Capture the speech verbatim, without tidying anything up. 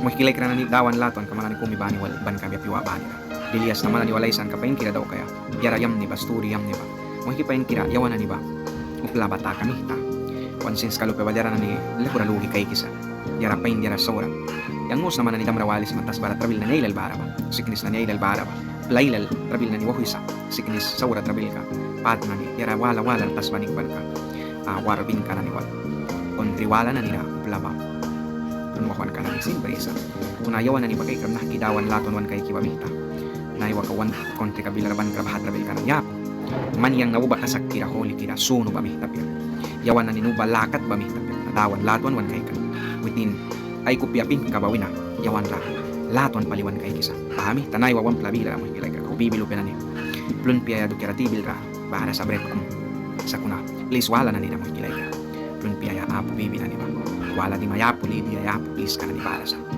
Muihki laikra nani, Dawan latwanka man nani kumi bani wal ban kabia pyua banira. Lilia sna man nani wal aisanka painkira daukaia. Diara yamni ba, sturi yamni ba. Muihki painkira, yawan nani ba upla ba taka mihta. Wan sinska lupia ba diara nani laihura luki kaikisa. Diara pain, diara saura. Yang nu sna man nani damra walisma tasbara trabil nani ailal bara ba. Siknis nani ailal bara ba. Upla ailal trabil nani wauhwisa. Siknis, saura trabilka. Pat nani, diara wala wala tasba nikbanka. War binka nani wal. Kontri wala nanira upla ba plun wauhwanka nani sin brisa. Kuna yawan nani ba kaikram nahki Dawan latwan wan kaiki ba mihta. Naiwa kau wan kontrika bilara ban kra baha trabilka nani apu. Man yang na uba kasakkira, hulikira, sunu ba mihta apia. Yawan nani nu ba lâ kat ba mihta apia. Dawan latwan wan kaikan. Witin ai kupia pihnka ba wina yawan ra latwan pali wan kaikisa. Baha mihta naiwa wamtla bilara, muihki laikra, kau bibi lupia nani plun piaia dukiara tibilra bara sa bret kum. Sakuna plis wala nanira, muihki laikra, plun piaia apu bibi nani ba. Wala dimaia apu, li diaia apu pliska nani bara sa.